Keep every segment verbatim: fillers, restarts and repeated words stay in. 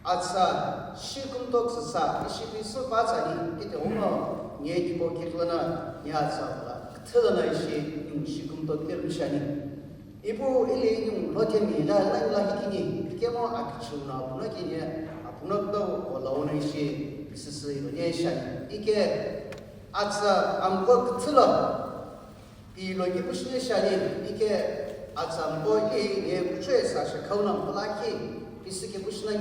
Atsa, shi kumtoküsü sa, ishi pisü pa tsani, kiti uno, nye kipo kiklana, nye atsa la, kthilana ishi, yung shi kumtok kiru shani. Ipu ili yung lote mi la, la, la, hikini, kemo akichu na, apuna kini, apuna kdo, wala ona ishi, sisi, nye shani. Ike, atsa, amko kthila, Pi loki pushini shani, ike atsambo i ye kuchoi sa shakhauna mpulaki, isike pushina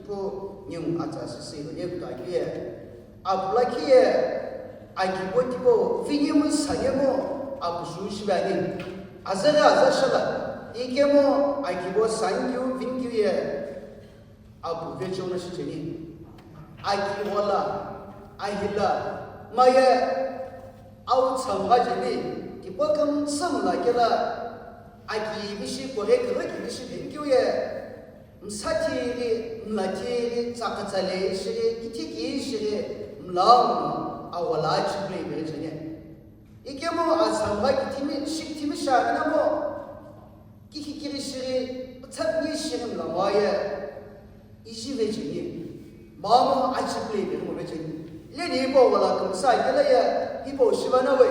pu nyung atsa sisi lo ye kuta kiye. Apulaki ye, akibo tipo, vinimu sanemo, apushu shibani. Azara azashala, ikemo, akibo sankyu, vinkyu ye. Apu vecheo no shicheni. Aki ghola, ahila, maye, au tsangha jeni, tipakam tsam la kela, aki bishi kore kere ki bishi bingkyu ye, msatiri, mlatiri, tsakatsale shiri, kitiki shiri, mlam, awala chibri becheni. Ikemo atsangha kitimi, shik timi sha namo, Kiki kiri shiri, tsap ni shiri mla waye, ishi vecheni, mamo achi play be mo vecheni. Leni ipo wala kumsa kela ye, ipo shibana we.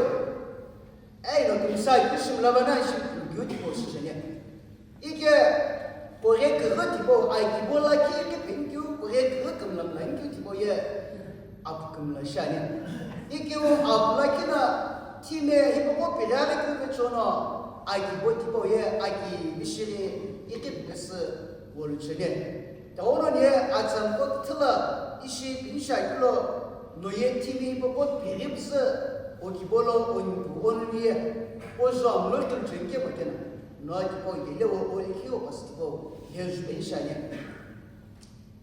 Ei no kumsa ki shimla bana ishi beautiful shishene. Ike, kore kere tipo, ai kibo la ki ke pengkyu, kore kere kumla mla kyu tipo ye. Apu kümla shani. Ike o apu lakina time hipaqo pirale kümbe chono akibo tipo ye aki bishiri ike pesi wolu chene. Tawono ye atsamko kthila ishi pinisha kilo no ye time hipaqo piripsi o kibolo o nipu o nuye o zomlo kümchenge makena. No tipo yele o o likhi o pas tipo ye zubishani.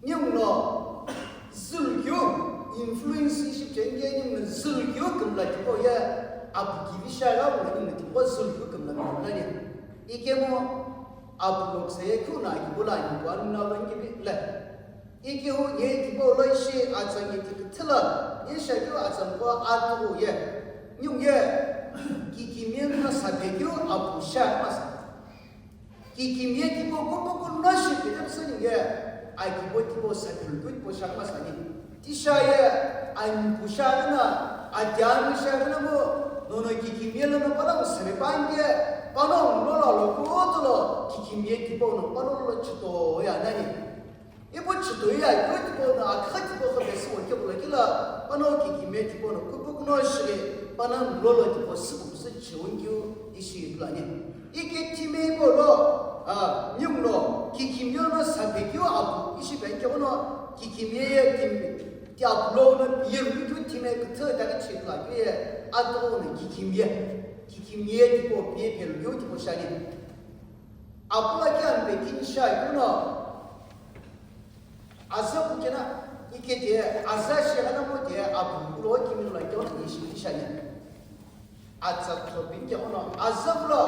Ninguno zülkeu influence ishi chenge ninguno zülkeu kümla tipo ye apu kivi shagha ninguno tipo zülkeu kümla kümla ni. Ikemo apu lokse ye keu na kibo la ni kwa na lo ngibi le. Ike hu ye tipo lo ishi atsangi tithila ye shakeu atsangko atu ye. Ningu ye kikimie na sapekeu apu sha masa. Kikimie tipo kupuku no shi pidem sani ye, akibo tipo sakulu tipo shakma sani. Tisha ye, ankusha na, atianu sha na mo, nono kikimie lo no pala usere pange, pano lo lo lo kuoto lo, kikimie tipo no pano lo chito ya nani. Ipo chito ya yo tipo no akha tipo ko besi wo ke bula kila, pano kikimie tipo no kupuku no shi, pano lo lo tipo siku se chiwon kyu ishi plani. Ike time hipau lo, a, ninguno kikimie no sapekeu apu ishi pekeu no kikimie ye kimi, ti apu lo no piye rukeu time kuthu ta ke chikla ke ye ato no kikimie, kikimie tipo piye pelu keu tipo shani. Apu la ke ampe kinisha kuno, Aza kukena, ike de, aza shegana mo de, abu kulo kimi lo ito ni shi ni shani. Aza to bin ke ono, aza kulo,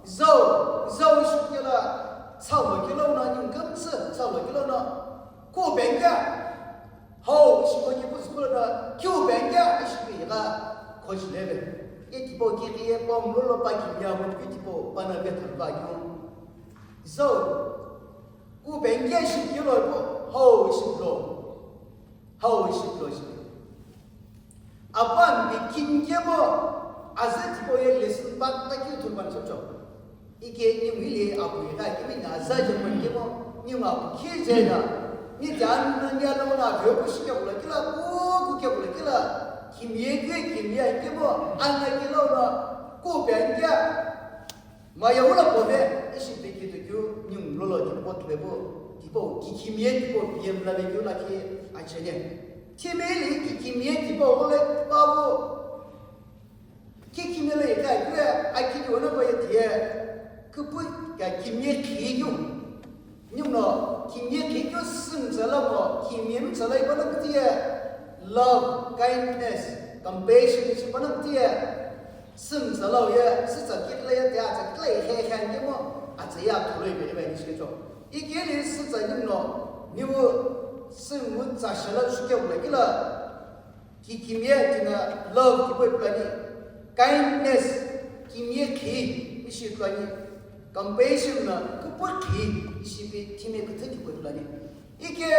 zau, zau shi kela, zau lo kela ona ni ngamtse, zau lo kela ona, ko benga. Hau, shi ko ki bus kulo na, kyo benga, shi ki ga, ko shi lebe. Ye tipo ki ki ye pom lo lo pa ki ya mo ki tipo, pa na be tan ba kyo. Zau, Ku bengke shi kilo ipo, hau ishi lo. Hau ishi lo shi. Apan bi kin kemo, aza tipo ye lesson part ta ki thun ban chocho. Ike ni wili apu ye ka kimi na aza je man kemo, ni ma apu ki je na. Ni jan na ni alo na ve ku shi ke bula kila, ku ku ke bula kila. Kimye ke kimye kemo, an na kilo na, ku bengke. Maya ula pove, ishi peki tukyu, nyung lolo tipo tuepo, tipo, kikimye tipo, P M la vekyu la ki achene. Timeli kikimye tipo, ole, pavo. Kikimye le ka kue, akini ona boye tie, kupu, ka kimye kikyu. Nyungno, kimye kikyo sümtsala mo, kimye mtsala ipana kutiye, love, kindness, compassion ishi pana kutiye, sümtsala ye, sütsa kitla ye, te atsa kitla ye, he, he, nge mo, atsa ye, athulo ibe, ibe, ishi kecho. Ikeli sütsa nyungno, niwu, sümtsa shala shuke wula kila, Kikimye tina love kipu ipulani, kindness, kimye khi ishi ipulani, compassion na kupu khi shipi thimi küthü tipau ipilani. Ike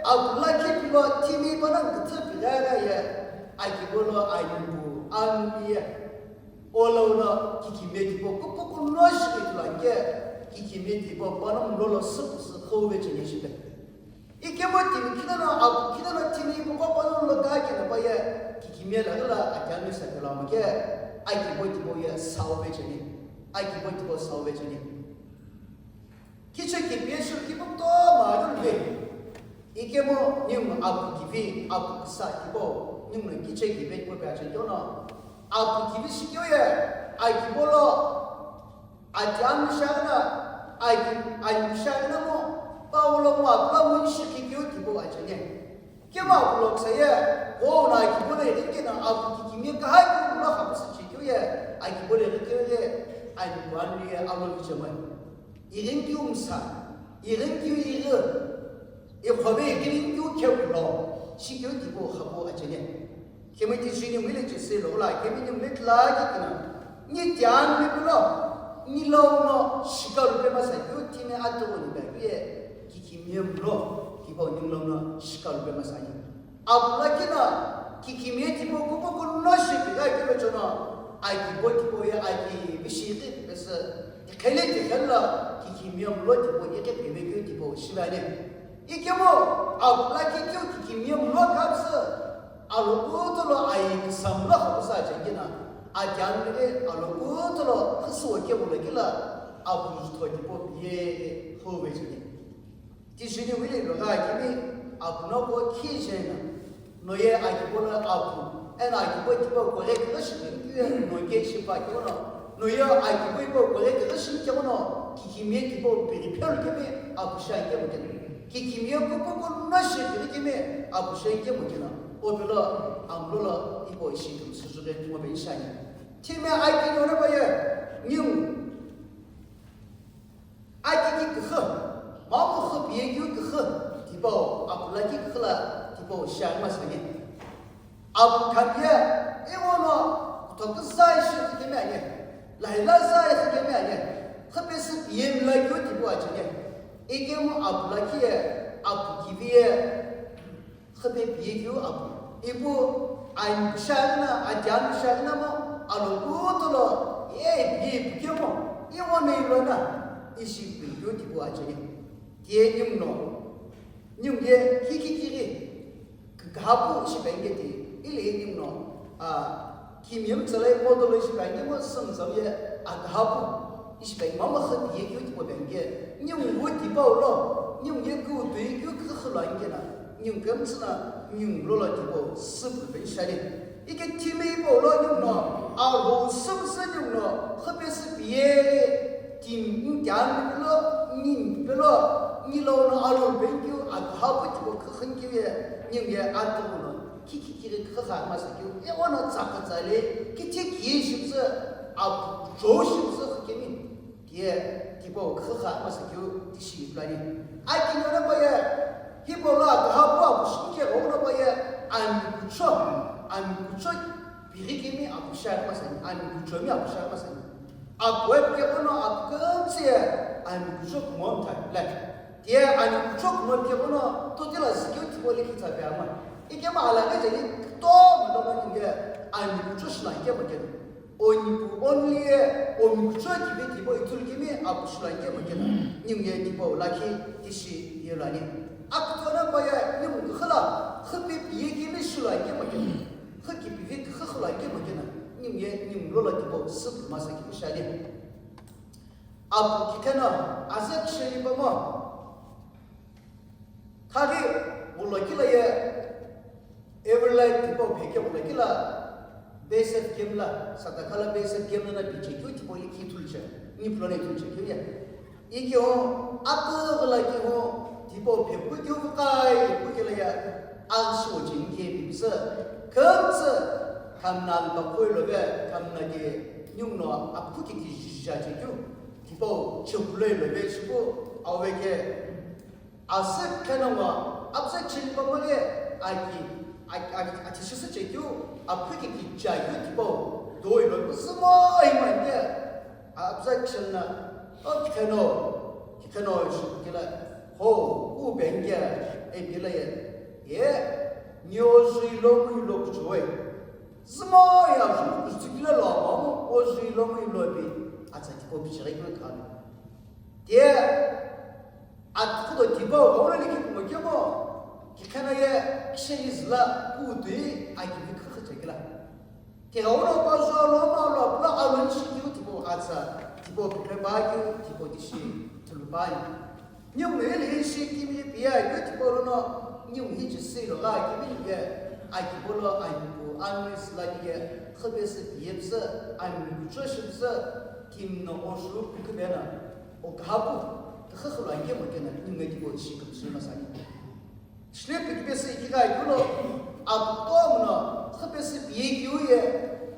apu lakhi pilo thimi panongu küthü pilaga ye akibo lo ayipu anu ye olo uno kikimiye tipau kupukuno shipi ipilani ke kikimiye tipau panongu lolo süpüsü khouve cheni shipe. Ikemu timi khinono apu khinono timi ipu kopono lo gaki na paye kikimiye la la atiami sa kala mo ke akibo tipau ye sauve cheni. Akibo tipau sauve cheni. Kiche kipi shirki bo to ma dun be. Ikemu ningu apu kivi, apu kisa kibo, ningu kiche kivi kibo pe ache yono. Apu kivi shikyo ye, akibo lo, ati anu shagna, aki, anu shagna mo, Paulo mo apu la mo shirki kiyo kibo ache ne. Kema apu lo kisa ye, ko na akibo le rike na apu kikimiye kahai ko lo hapu sa chikyo ye, akibo le rike ye, akibo anu ye, alo kiche mo. Ighini keu msa, ighini keu ighi, ikhove ighini keu keu lo, shikeu tipau khapu achene. Kemi ti shini wile chese lo la, kemi ni wile tla ki kina. Ni tian mi pulo, ni lo no shikalu pe masa keu timi ato ni ba ye, kikimiye mlo, kipau ni lo no shikalu pe masa ni. Apu lakhi na kikimiye tipau kupukuno shipi gha kilo chono, akibo tipau ye aki bishi ghi pese, tikhele tikhela kikimiye mlo tipau ye ke pebe keu tipau shivale. Ikemu apu lakhi keu kikimiye mlo kapse, alo kutolo ayi kisamlo khapusa chengina, akyangre alo kutolo khusuo kemu lakila, apu jutho tipau ye khove chengina. Tishini wili lo gha kimi apu no ko khi jena. No ye akibo lo apu. Ena akibo tipau correct lo shi kimi kiye no ke shi pa kiye no. No ye akibo ipo correct lo shi kiye no. Kikimiye tipau piri phelu kimi apu sha kiye mo kina. Kikimiye kupukuno shi piri kimi apu sha kiye mo kina. O pelo amlo lo ipo shi kimi susu ke mo be sha ni. Timi aki no na ba ye. Niu. Aki ki küxü, mamu xü piye keu küxü, tipau, apu lakhi küxü la, tipau, shiaghi masani. Apu khapiye, ewono, kutoku zai shi xü kemi ani, laila zai xü kemi ani, xü pesü piye mla keu tipau acheni. Ikemu apu lakhi ye, apu kivi ye, Xüpe piye keu apu. Ipu ani kushaghi na, ati ani kushaghi na mo, alo kutolo, ye piye ipu kemo, iwo no ilo na, ishi piye keu tipau acheni. Tiye ningu no, ningu ye kiki kiri, kikahapu ishi pengeti, ili ningu no, a, Kimiye mtsala ye modolo ishi pengemo sümzau ye agahapu. Ishi pengemo mama xü piye keu tipau penge. Ningu wo tipau lo. Ningu ye keu tui keu küxü lo angena. Ningu kemtsü na ningu lo lo tipau süpü pe ishale. Ike timi ipau lo ningu no. Alo süpü sü ningu no. Xü pesü piye. Tim nkyang lo. Ning pelo. Nilo no alo pengeu agahapu tipau küxü keu ye. Ningu ye atu lo. Kiki kiri khakha masa keu, ewo no tsaka tsale, kithi kiye shipüsü, apu jo shipüsü khakemi, tiye, tipau khakha masa keu, tishi ipilani. Aki no na paye, hipau lo agahapu apu shike ro na paye, ani kucho, ani kucho, piri kemi apu sha masa, ani kucho mi apu sha masa. Apu epike ono apu kemtsi ye, ani kucho kumon thai, like. Tiye ani kucho kumo pike kono totila zikeu tipau likhi tsa pe ama. Ikemu alaghi jeli kutomo lono ningu ye ani kucho shila ikemu keno. Oni pu only ye oni kucho kive tipau ithulu kemi apu shila ikemu keno. Ningu ye tipau lakhi tishi yelo ani. Akutona pa ye ningu khala khüpe piye kemi shila ikemu keno. Khü kipivi khü khila ikemu keno. Ningu ye ningu lola tipau süpü masa kipu shali. Apu kitheno azü kisheli pamo. Khaghi ghulo kila ye Everlight tipau pheke ghulo kila B S F camp la, Satakhala B S F camp la na piche keu tipau likhi ithuluche, ni pulona ithuluche keu ye. Ikeu atughi la keu tipau phepu keu vukai pu kela ye aghüshi oche inke pipüsü. Kümtsü khamna alpa koi love khamna ke ningu no aphu kiti jija che keu. Tipau chekulu lo ve shipu, awe ke asü kheno ngo, apsü chili pamole, aki, aki, aki, athi shisü chekeu, aphu ki kicha yu tipau, doi lo, sumo ima inde, apsü chilna, o kheno, Kheno shikela, ho, ku bengya, e bela ye, ye, nyo zui lo mu lo kuchoi. Zmo ya zui kuchikila lo, o zui lo mu lo bi, atsa tipo bichara kilo kano. Te, atkudo tipo, ho le ki mo kemo, ki kana ye, kisheni zla, ku tui, a ki bi kha chakila. Tighenguno pa zho lo ma lo pula alu ni shi keu tipau atsa, tipau pikre pa keu, tipau tishi thulu pa ni. Nimu hili shi kimi piya keu tipau lono, nimu hi chisi lo gha kimi ye, akibo lo aipu, anui sila ye, khapesi piye psa, aipu kucho shi psa, kim no o shu kukubena, o kahapu, kahakhulu ange mo kena, nimu tipau tishi kumshi masani. Shile pikipesi ikighai kulo, apu kutomo no, khapesi piye keu ye,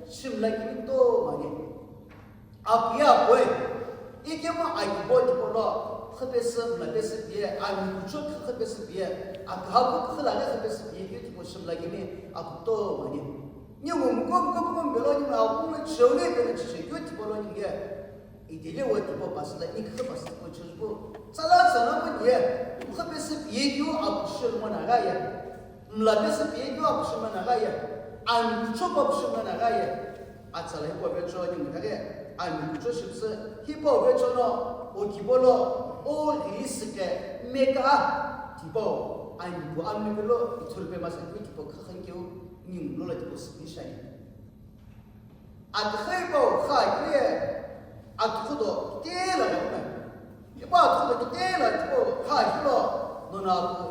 shimla kimi kutomo ani. Apu ye apu e, ikemu akibo tipolo, khapesi mlapesi piye, ami kucho khapesi piye, akahapu khala khapesi piye keu tipo shimla kimi apu kutomo ani. Nimu muko muko muko mbelo nimu apu kutomo cheu le keu chiche keu tipolo ninge. Idile wo tipau pasü la, ikha pasü tipau church bu. Tsala tsala bu ye, khapesi piye keu apu shimla na gha ye. Mlapesi piye keu apu shimla na gha ye. Ami kucho apu shimla na gha ye. Atsala hipau vecho ni mutake. Ami kucho shipsü, hipau vecho no, o kibolo, o ghi sike, meka, tipau, ami bu ami kelo, ithulu pe masa keu tipau khakhan keu, ni mulo la tipau sipishani. Atughi hipau kha kile, atughudo kitela na. Hipau atughudo kitela tipau kha kilo, nono apu.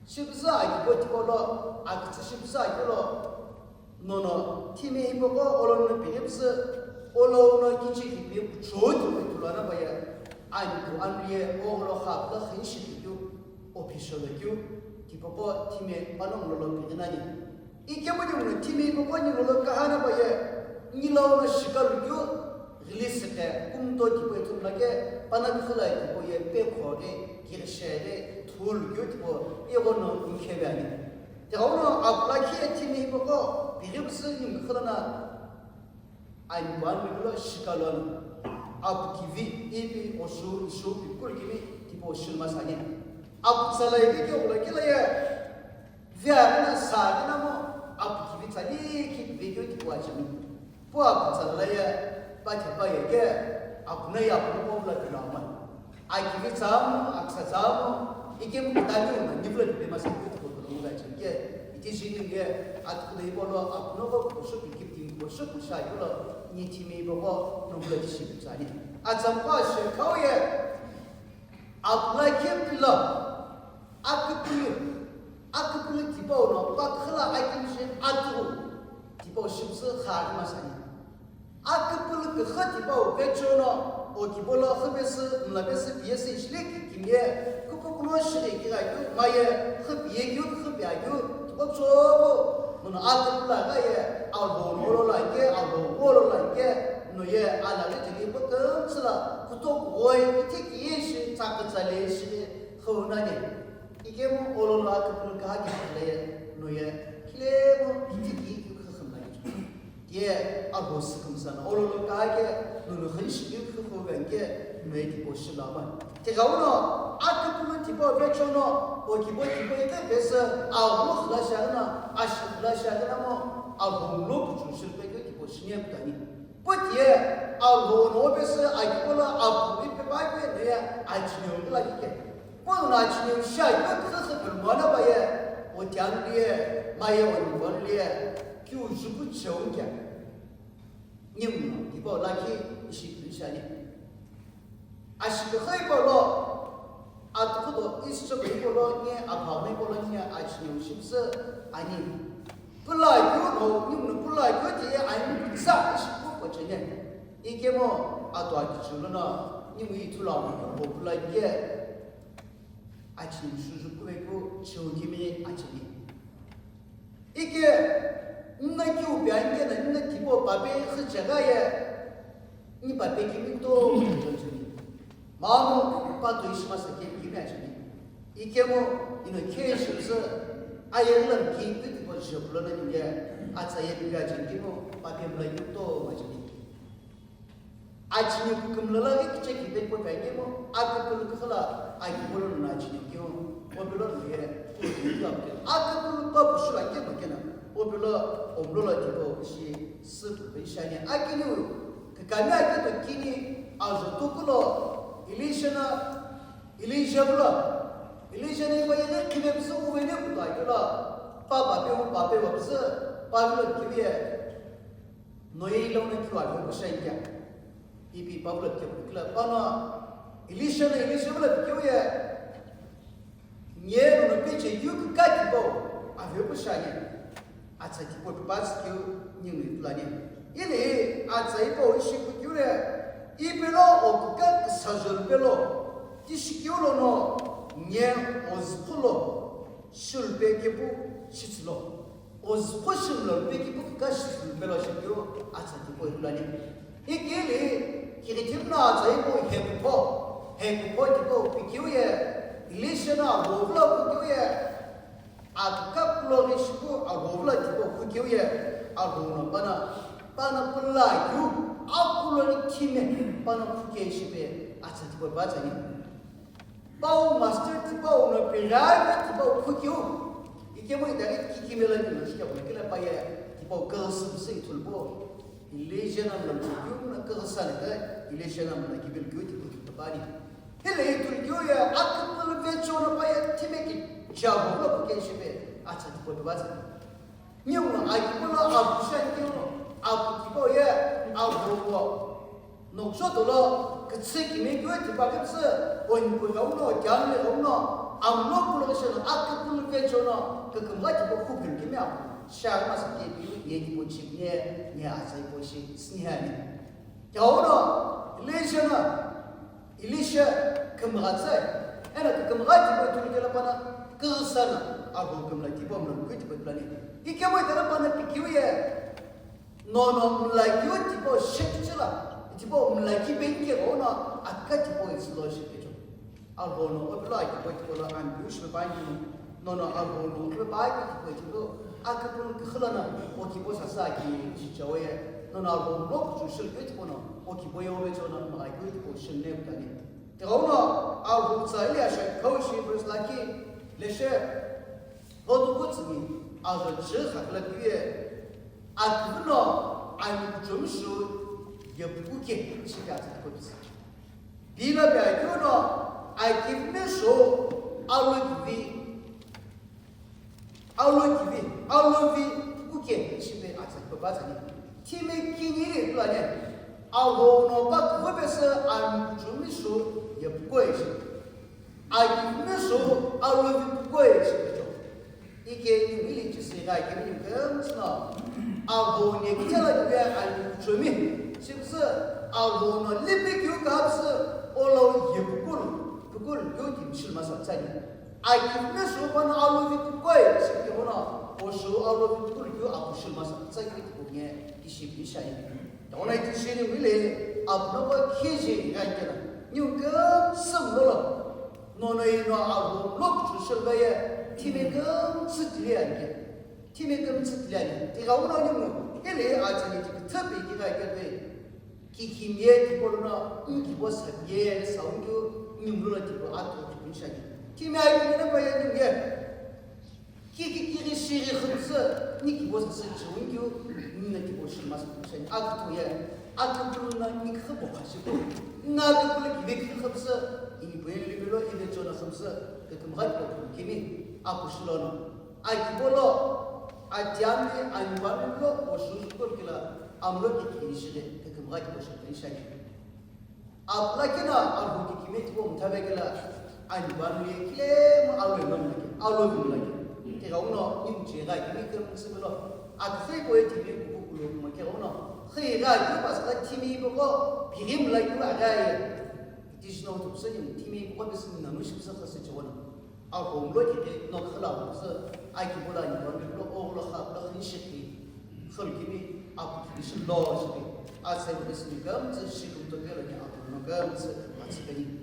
Shipüzü akibo tipolo, akitsi shipüzü akilo, nono, thimi hipoko, olono pighipüzü, olono kichi kipi kuchoti pe tulana baya, anku anriye, olo kha kila khinshi kikyu, o pisholo kyu, tipoko, thimi pano lolo pighinani. Ikemu nimu thimi kuko ni lolo kahana baye, ni lo no shika lukyu, ghili sikhe, kumto tipo ithulu lake, pana kithulai tipo ye, pe khore, kirishere, thulu kyu tipo, igo no nkhewe ani. Tighenguno apu lakhi ye thimi kuko, pighi püsü ni mkhala na, Ani panu lo shika lo ani. Apu kivi, ipi, oshu, ishu, pikulu kimi, tipo oshu masani. Apu tsala ipi kyo kula kila ye. Vya na sa na mo, apu kivi tsali ki video tipo achami. Po apu tsala ye, pa tepa ye ke, apu na ya apu mo bla kila ma. Akivi tsamu, aksa tsamu, ikemu kitani una, nivula nipe masa kutu kutu nunga chinke, iti shini nge, atukuna ipolo, akunoko, kusho kikipti, kusho kusha yulo, ni timi ipoko, nungula tishi kutsani. Atsampa she kauye, apula kempilo, akupulu, akupulu tipau no, pakhala akimshe atu, tipau shipsu khari masani. Akupulu kükha tipau pecho no, o kipolo khüpesü, mlapesü piyesü ishile ki kimye, kupukuno shile ki gakyu, maye, khüpiye kyu, khüpiya kyu, tuko chobo, muno akupulu agaye, albo nolo lange, albo wolo lange, no ye, alare tili po kümsüla, kuto kuoi, iti kiye shi, tsakütsale shile, khonane. Ikemu ololo akupulu kükha ki le, no ye, kilemo, iti ki kyu khükhüm lange. Ye abo sükümsana, ololo kake, nunu khanshi yu khukhu ganke, mei tipo shilama. Tighenguno, akupulu tipo vechono, o kibo kibo ite pesa, abo khla shagna, ashi khla shagna mo, abo lo puchu shilpe ke tipo shinyem kani. Put ye, abo no pesa, akibola, abo ipe ba ke, ne ya, achinyo la ke. Ponu na chini sha yu khükhü pülmana baye, o tiangliye, maye o nivonliye, ki ujuku cheungya. Nimu, ipo lakhi ishi kishani. Ashikha ipolo, atukhudo ischo ipolo, nye aphagna ipolo, nye achini ushipse ani. Pula yu no, nimu pula yu ti ani sa ishi kupo chene. Ikemo, ato akichulo no, nimu itula mo, pula ye. Achini shuju kuveku cheu kimi achini. Ike, nna kiu pianke na nna tipo pape khüchega ye, ni pape kimi to cheu cheu. Mamu, pato ishima sa kimi kimi achini. Ikemo, ino khe shimsü, ayerla ki, ki tipo cheu kulo na ninge, atsa ye kimi achini kimo, pape mla kimi to achini. Achine kukümla la ikichekhi pe po pe kemo, aküpülü küxü la akibo lono achine kemo, obe lono ye, aküpülü pa pusu la kemo kena, obe lo, omlo la tipo shi, sü pe shani, akini, kakami akito kini, ajo tokulo, Elisha na, Elijah vula, Elijah ni pa yene khibe püsü uvene kuta yola, pa pa pe, pa pe va püsü, pa vula kibe, Noye ilo na kiwa pe pusu la ikia. Ipi Pablo ke kula pano Elisha na Elisha vula ke ye. Nye no pe che yu ka ki bo. Ave pusu la nye. Atsa ki bo pas ke ni ni kula nye. Ile atsa ipo ishi ku kure. Ipe lo o ka ka sa jol pe lo. Ti shi ke lo no. Nye o zkulo. Shul pe ke pu shi lo. Ozüqho shimlo pe kipu kika shimlo pelo shikeu atsa tipau ipulani. Ikili, kighitimi no atsa ipu hepupho, hepupho tipau pikeu ye, Elisha no aghuvula pukeu ye, akika kulo ghi shipu aghuvula tipau pukeu ye, aghuno pana, pana pula keu, akulo ni kime, pana puke shipe atsa tipau ipu atsani. Pau master tipau no pirani tipau phukeu. Ikemu itaghi kikimela ni no shikeu kila paye tipau kalsü se ithulbo. Elisha na mla phukeu na kalsü na ka Elisha na mla kibil keu tipau tipani. Hele ithulkeu ya akipul vecho na paye timeki jabu lo ke shibe atsa tipau tipau. Niu akibo lo apu shi ani keu, apu kibo ye, apu wo. Noksho dolo, kütsü kimi keu tipa kütsü, oni keu gau no, kyan le gau no, amlo kulo shi no, akipul vecho no, kükümgha kibo kupil kimi apu. Shagma sa ke keu, ye kibo chip ye, ye asai bo shi, sni hani. Keu no, Elisha na, Elisha kümgha tsai, ena kükümgha tipau ithulu kela pana, kighisana, abu kümla tipau mla keu tipau ipulani. Ikemu itaghi pana pikeu ye, nono mla keu tipau shekchila, tipau mla kibe ke ono, aka tipau itsilo shekecho. Abu no, obilo akibo tipau lo ambiu shibe bangi no, nono abu no, kibe bangi tipau itsilo, akapun kihilana, okibo sasa ki chichawe, nono abu no, kuchu shil keu tipau no, okibo yo vecho no, mla keu tipau shil ne butani. Tighenguno, aghutsa ili asha khau shi verse lakhi, leshe, ghotukutsümi, ajo chü khakla piye, aküvüno, ani kuchomishu, yepukuke, shika atsatikotis. Bila be aküvüno, aküvümishu, alo kivi, Alo kivi, alo vi, pukuke, shipe atsa, papa tsani. Time kini le tulane. Alo no pa kuve pese ami kuchumi shu, ye pukoi shi. Akimi shu, alo vi pukoi shi pecho. Ike ni mili chisi ga kimi ni kemsno. Alo ne kitela kive ami kuchumi. Shipse, alo no lipi kiu kapse, olo ye pukul, pukul, kiu kim shil masa tsani. Akimi shu pano alo vi pukoi, shikebono, oshu alo vi pukoi keu apushil masa, tsakiri tipu nge, kishi bishai. Taona iti shini wile, apno pa khiji gaikena. Niu kemsem lolo. Nono ino alo lo kuchu shil gaye, time kemtsi tili anke. Time kemtsi tili anke. Tiga uno nimu, ele atsani tiku thapi ki gaikena. Kikimiye tipau lono, nkibo sabiye, saunkiu, nimlola tipau ato tipau nishani. Kimi ayi nina paye nimye. Kiki kiri shiri khumsü, nikibo sasü chiunkiu, nina tipau shimasa nishani. Akituye, akituluna nikhibo khashibo. Nina akitulu kibe kiri khumsü, inibo limilo, ibe chona khumsü, kakimgha tipau kimi, apushilona. Akibolo, atiami, anipami lo, oshushukor kila, amlo kikini shile, kakimgha tipau shile, nishani. Apulakina alu kikime tipau mthabe kela, ani banu ye kile ma alu ye mamu lake, alu ye mamu lake. Kegha uno, ni mche gha kimi kela mse melo. Akse ko ye timi kuku kulo kuma kegha uno. Khe gha kimi pas la timi boko, biri mla kula gha ye. It is not obscene, timi boko bis na nushi bisa khase chona. Aghomlo kiti no khala khumsü, akibo lo ani banu lo, ogholo kha lo khin shikhi, khul kimi, apu kimi shi lo shikhi, asai bo simi kemtsü shikum to kelo ni apu no kemtsü, atsi kani.